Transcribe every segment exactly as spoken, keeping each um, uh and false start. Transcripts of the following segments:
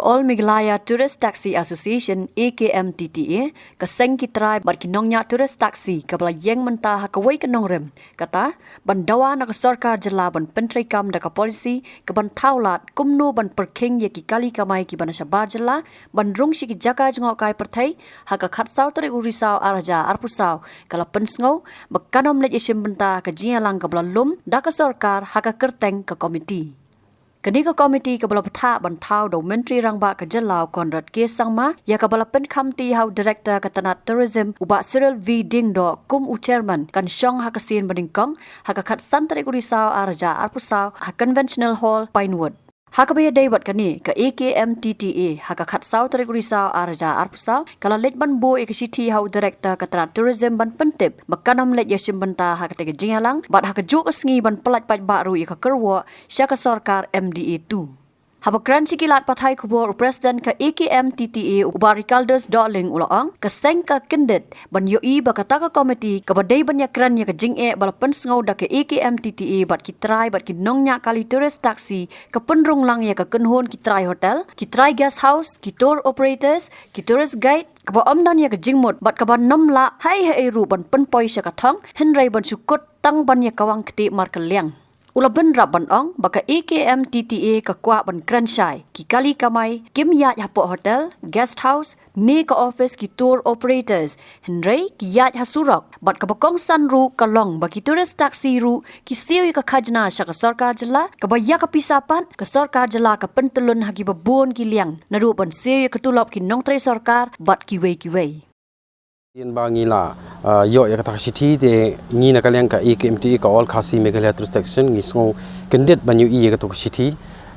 All Meghalaya Tourist Taxi Association, A K M T T A, ka seng ki trai bad ki nongñiah tourist taxi kaba la ïeng mynta ha kawei ka nongrim, kata ban dawa na ka sorkar jylla ban pyntreikam da ka polisi kaban thaw lad kumno ban pyrkhing ïa ki kali kamai kiba na shabar jylla ban rung sha ki jaka jngohkai pyrthei ha ka khatsaw tarik u Risaw ar hajar arphew saw, ka la pynsngew ba kan ym leit ïashim bynta ka jingïalang kaba la lum da ka sorkar ha ka kyrteng ka komiti. Kane ka komiti kaba la bthah ban thaw da u Myntri Rangbah ka jylla u Conrad K Sangma, ïa kaba la pynkhamti ha u Director ka tnat Tourism u Bah Cyril V Diengdoh kum u Chairman, kan shong ha ka sien banyngkong ha ka khatsan tarik u Risaw ar hajar arphew saw ha Conventional Hall, Pinewood. Ha kaba ïadei bad kane, ka A K M T T A ha ka khatsaw tarik u Risaw ar hajar arphew saw ka la leit ban buh ïa ka shithi ha u Director ka tnat Tourism ban pyntip ba kan ym leit ïashim bynta ha katei ka jingïalang, bad ha kajuh ka sngi ban pyllait paidbah ruh ïa ka kyrwoh sha ka sorkar M D A two. Haba kren sha ki lad pathai khubor u President ka A K M T T A u Bah Rikaldus Dohling u la ong, ka seng ka kyndit ban ïohi ba kata ka komiti kaba dei ban ïakren ïa ka jingeh ba la pynsngew da ka A K M T T A bad ki trai bad ki nongñiah kali tourist taxi ka pynrung lang ïa ka kynhun ki trai hotel, ki trai guest house, ki tour operators, ki tourist guide, kaba ym don ïa ka jingmut bad kaba nym lah haei haei ruh ban pynpoi sha ka thong, hynrei ban shu kut tang ban ïa kawang ktieh markylliang. U la bynrap ban ong ba ka A K M T T A ka kwah ban kren shai ki kali kamai kim ïaid hapoh hotel, guest house, ne ka office ki tour operators, hynrei ki ïaid ha surok, bad kaba kongsan ruh ka long ba ki tourist taxi ruh ki siew ïa ka khajna sha ka sorkar jylla, kaba ïa ka pisa pat ka sorkar jylla ka pyntyllun ha kiba bun ki liang naduh ban siew ïa ka tulop ki nongtrei sorkar bad kiwei kiwei. Hadien ba ngi la, ah, ïoh ïa kata ka shithi, te ngi na ka liang ka A K M T A, ka All Khasi Meghalaya Tourist Association, ngi sngew kyndit ban ïohi ïa kata ka shithi.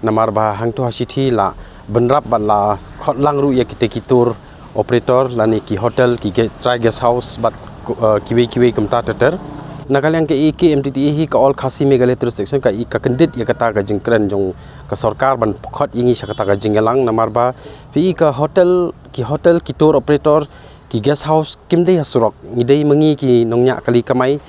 Namar ba hangto ha shithi la bynrap bad la khot lang ruh ïa kita ki tour operator lane ki hotel, ki ge-, trai guest house bad, ah, kiwei kiwei kumta ter ter. Na ka liang ka A K M T T A hi, ka All Khasi Meghalaya Tourist Association ka i-, ka kyndit ïa kata ka jingkren jong ka sorkar ban khot ïa ngi sha kata ka jingïalang, namar ba phi i ka hotel, ki hotel, ki tour operator, ki guest house kim dei ha surok. Ngi dei ma ngi ki nongñiah kali kamai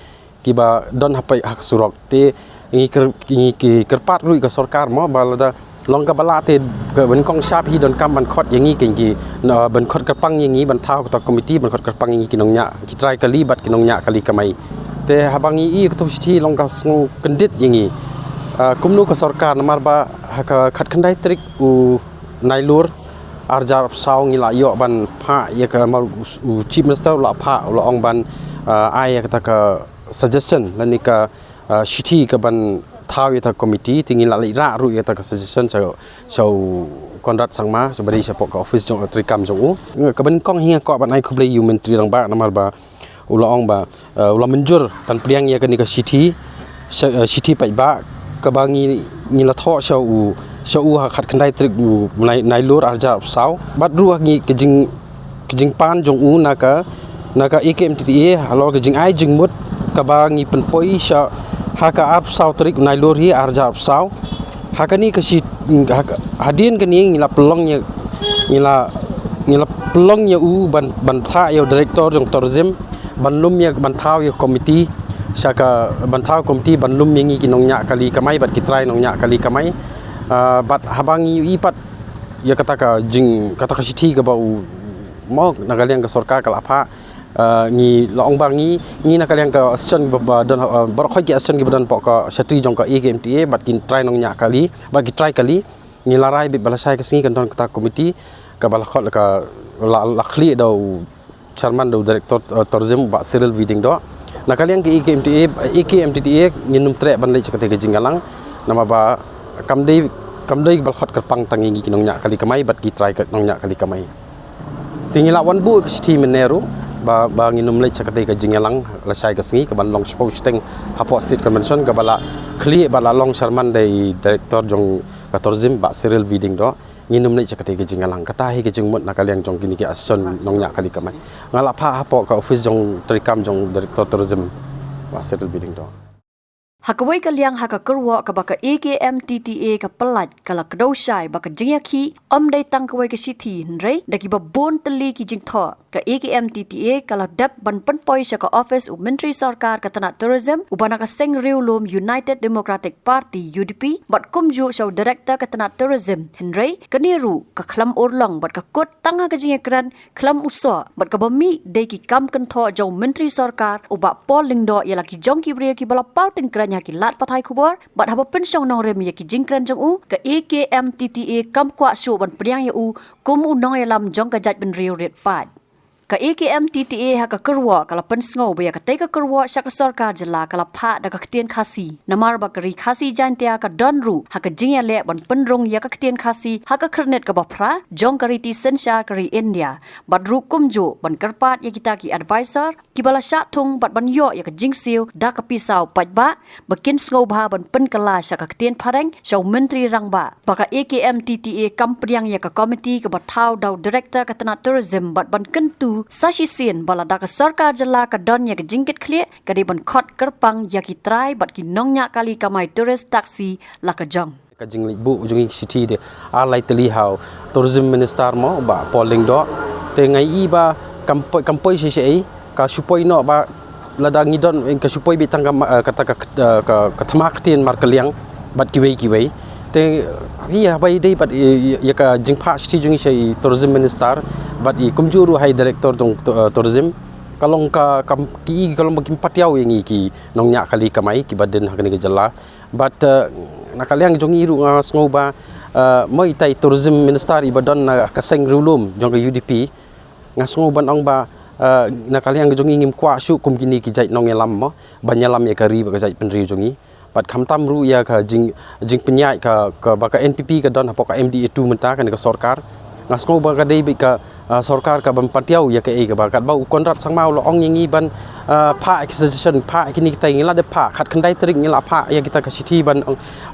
kiba don hapoh ha surok. Te ngi kyr-, ngi ki kyrpad ruh ïa ka sorkar mo ba lada long kaba lah te ka ban kong shap hi donkam ban khot ïa ngi ki, ki, na, ban khot kyrpang ïa ngi ban thaw kata komiti ban khot kyrpang ïa ngi ki nongñiah, ki trai kali bad ki nongñiah kali kamai. Te haba ngi i kata ka shithi long ka sngew kyndit ïa ngi. Ah, kumno ka sorkar, namar ba ha ka khatkhyndai tarik u Nailur ar hajar arphew saw ngi la ïoh ban phah ïa ka, mar u, u Chief Minister u la phah, u la ong ban, ah, ai ïa kata ka suggestion lane ka, ah, shithi ka ban thaw ïa kata ka komiti, te ngi la leit rah ruh ïa kata ka suggestion sha, sha u Conrad Sangma, sha ba dei shapoh ka office jong, treikam jong u. Ka ban kong hi nga kwah ban ai khublei ïa u Myntri Rangbah namar ba u la ong ba, eh, u la mynjur ban pdiang ïa kane ka shithi, sha-, eh, shithi paidbah kaba ngi, ngi la thoh sha u, sha u ha khatkhyndai tarik u Nai-, Nailur ar hajar arphew saw. Bad ruh ngi ka jing, ka jingpan jong u na ka, na ka A K M T T A halor ka jingai jingmut kaba ngi pynpoi sha ha ka arphew saw tarik u Nailur hi ar hajar arphew saw. Ha kane ka shi-, ha ka, hadien kane ngi la pynlong ïa, ngi la, ngi la pynlong ïa u ban, ban thaw ïa u director jong tourism, ban lum ïa, ban thaw ïa komiti, sha ka ban thaw komiti ban lum ïa ngi ki nongñiah kali kamai bad ki trai nongñiah kali kamai. Ah, bad haba ngi i pat ïa kata ka jing, kata ka shithi kaba u mo na ka liang ka sorkar ka la phah, ah, ngi la ong ba ngi, ngi na ka liang ka association ba, ba don, ah, baroh khoit ki association kiba don hapoh ka shatri jong ka A K M T A bad ki trai nongñiah kali, bad ki trai kali. Ngi la rai beit ba lashai ka sngi kan don kata ka komiti kaba la khot la ka la, la khlieh da u chairman da u director, eh, tourism, Bah Cyril V Diengdoh. Na ka liang ka A K M T T A, A K M T T A ngin ym treh ban leit sha katei ka jingïalang. Namar ba kam dei, kam dei ba la khot kyrpang tang ïa ngi ki nongñiah kali kamai bad ki trai ka nongñiah kali kamai. Te ngi la wan buh ka shithi mynne ruh ba, ba ngin ym leit sha katei ka jingïalang lashai ka sngi, kaban long shiphew shiteng hapoh State Convention, kaba la khlieh bad la long sharman da i director jong ka tourism, Bah Cyril V Diengdoh. Ngin ym leit sha katei ka jingïalang. Kata hi ka jingmut na ka liang jong kine ki association nongñiah kali kamai. Nga la phah hapoh ka office jong treikam jong director tourism, Bah Cyril V Diengdoh. Ha kawei ka liang, ha ka kyrwoh kaba ka A K M T T A ka pyllait, ka la kdew shai ba ka jingïakhih ym dei tang kawei ka shithi, hynrei da kiba bun tylli ki jingthoh. Ka A K M T T A ka la dep ban pynpoi sha ka office u Myntri Sorkar ka tnat Tourism uba na ka seng riewlum United Democratic Party, U D P, bad kumjuh sha u Director ka tnat Tourism, hynrei kane ruh ka khlem urlong bad ka kut tang ha ka jingïakren khlem u soh, bad kaba mih dei ki kam kynthoh jong u Myntri Sorkar u Bah Paul Lyngdoh ïa la ki jong ki briew kiba la paw tyngkrein ha ki lad pathai khubor, bad haba pynshong nongrim ïa ki jingkren jong u, ka A K M T T A kam kwah shuh ban pdiang ïa u kum u nongïalam jong ka jaitbynriew rit paid. Ka A K M T T A ha ka kyrwoh ka la pynsngew ba ïa katei ka kyrwoh sha ka sorkar jylla ka la phah da ka ktien Khasi, namar ba ka Ri Khasi Jaiñtia ka don ruh ha ka jingïaleh ban pynrung ïa ka ktien Khasi ha ka khyrnit kaba phra jong ka riti synshar ka ri India, bad ruh kumjuh ban kyrpad ïa kita ki advisor kiba la shah thung bad ban ïoh ïa ka jingsiew da ka pisa u paidbah, ba kin sngewbha ban pynkylla sha ka ktien phareng sha u Myntri Rangbah. Ba ka A K M T T A kam pdiang ïa ka komiti kaba thaw da u Director ka tnat Tourism bad ban kyntu sa shisien ba lada ka sorkar jylla ka don ïa ka jingkitkhlieh, ka dei ban khot kyrpang ïa ki trai bad ki nongñiah kali kamai tourist taxi la ka jong. Ka jingleit buh jong ngi ki shithi de ar lai tylli ha u Tourism Minister mo, Bah Paul Lyngdoh. Te nga i ba kam poi, kam poi shisha ei, ka shu poi noh ba lada ngi don, eh, ka shu poi beit tang ka ma-, eh, kata ka, eh, ka, ka thma ktien markylliang bad kiwei kiwei. Te ïa ba i dei bad i, i, ïa ka jingphah shithi jong ngi sha i Tourism Minister bad i kumjuh ruh ha i Director jong to-, eh, Tourism. Ka long ka, kam ki, ka long ba kim pat ïoh ïa ngi ki nongñiah kali kamai kiba don ha kane ka jylla. Bad, eh, na ka liang jong ngi ruh nga sngew ba, eh, mo itai Tourism Minister iba don na ka seng riewlum jong ka U D P. Nga sngew ban ong ba, eh, na ka liang jong ngi ngim kwah shuh kum kine ki jait nongïalam mo, ban ïalam ïa ka ri bad ka jaitbynriew jong ngi. Bad khamtam ruh ïa ka jing, jingpynïaid ka, kaba ka N P P ka don hapoh ka M D A two mynta, kane ka sorkar. Nga sngew ba ka dei beit ka, ah, sorkar kaban pyntiaw ïa kaei kaba katba u Conrad Sangma u la ong ïa ngi ban, ah, phah ki suggestion, phah kine kita, ngi la dep phah, khatkhyndai tarik ngi la phah ïa kita ka shithi ban,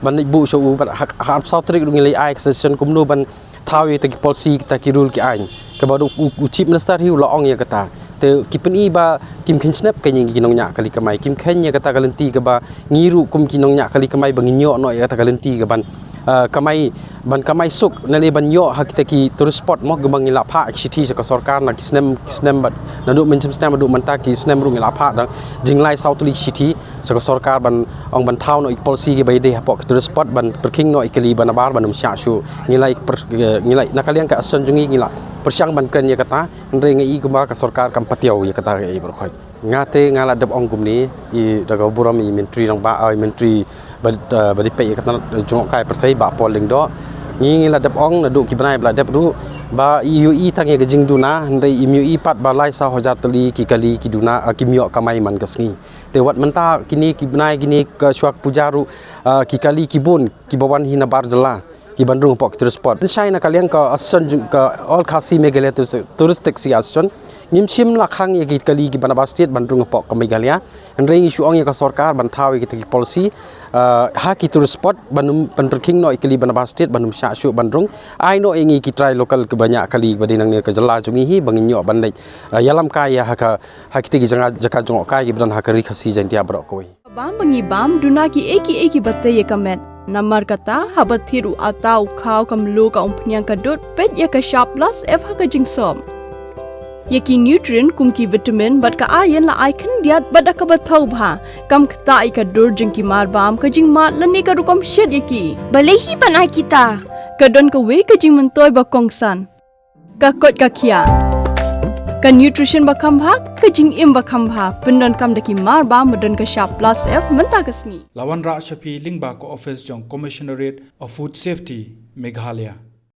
ban leit buh sha u, bad ha, ha arphew saw tarik ruh ngi la ai ki suggestion kumno ban thaw ïa kita ki policy, kita ki rule ki aiñ. Kaba u, u, u Chief Minister hi u la ong ïa kata. Te ki pyni ba kim kheiñ snep kein ïa ki nongñiah kali kamai, kim kheiñ ïa kata ka lynti kaba ngi ruh kum ki nongñiah kali kamai ba ngin ïoh noh ïa kata ka lynti kaban, ah, kamai, ban kamai suk, nalei ban ïoh ha kita ki tourist spot mo, kumba ngi la phah ki shithi sha ka sorkar na ki snem, ki snem bad, naduh mynshem snem haduh mynta ki snem ruh ngi la phah da jinglai saw tylli ki shithi sha ka sorkar ban ong ban thaw noh ïa ki policy kiba ïadei hapoh ki tourist spot ban pyrkhing noh ïa ki kali ba nabar ban ym shah shuh. Ngi la ïa per-, ngi la na ka liang ka association jong ngi ngi la pyrshang ban kren ïa kata, hynrei nga i kumba ka sorkar kam patiaw ïa kata kaei baroh khoit. Nga te nga la dep ong kumne, i da ka burom i Myntri Rangbah, ah, i Myntri ba, ah, ba dei peit ïa kata jngohkai pyrthei Bah Paul Lyngdoh. Ngi ngi la dep ong naduh ki bnai ba la dep ruh ba i ïohi tang ïa ka jingduna, hynrei im ïohi pat ba lai saw hajar tylli ki kali ki duna, ah, kim ïoh kamai man ka sngi. Te wat mynta kine ki bnai kine ka shuwa ka puja ruh, ah, ki kali ki bun kiba wan hi nabar jylla kiban rung hapoh ki tourist spot. Shai na ka liang ka association jong ka All Khasi Meghalaya Tourist-, Touristic Association, ngim shym la khang ïa ki kali kiba nabar state ban rung hapoh ka Meghalaya. Hynrei ngi shu ong ïa ka sorkar ban thaw ïa kita ki policy, ah, ha ki tourist spot ban ym, ban pyrkhing noh ïa ki kali ba nabar state ban ym shah shuh ban rung. Ai noh ïa ngi ki trai local kiba ñiah kali ba dei nangne ka jylla jong ngi hi ba ngin ïoh ban leit, ah, ïalam kai ïa ha ka, ha kita ki jaka, jaka jngohkai kiba don ha ka Ri Khasi Jaiñtia baroh kawei. Bam ba ngi bam, duna kiei kiei kiba tei ïa ka met. Namar kata, haba thied u atta u khaw ka mluh ka umphniang ka dud, peit ïa ka Shap Plus F ha ka jingsop. Ïa ki nutrient kum ki vitamin bad ka iron la ai khyndiat bad da kaba thaw bha. Kam ktah ïa ka dur jong ki mar bam, ka jingmad lane ka rukom shet ïa ki. Balei hi ban ai kita? Ka don kawei ka jingmyntoi ba kongsan. Ka koit ka khiah. Ka nutrition ba kham bha, ka jingim ba kham bha. Pyndonkam da ki mar bam ba don ka Shap Plus F mynta ka sngi. La wanrah sha phi lyngba ka office jong Commissionerate of Food Safety, Meghalaya.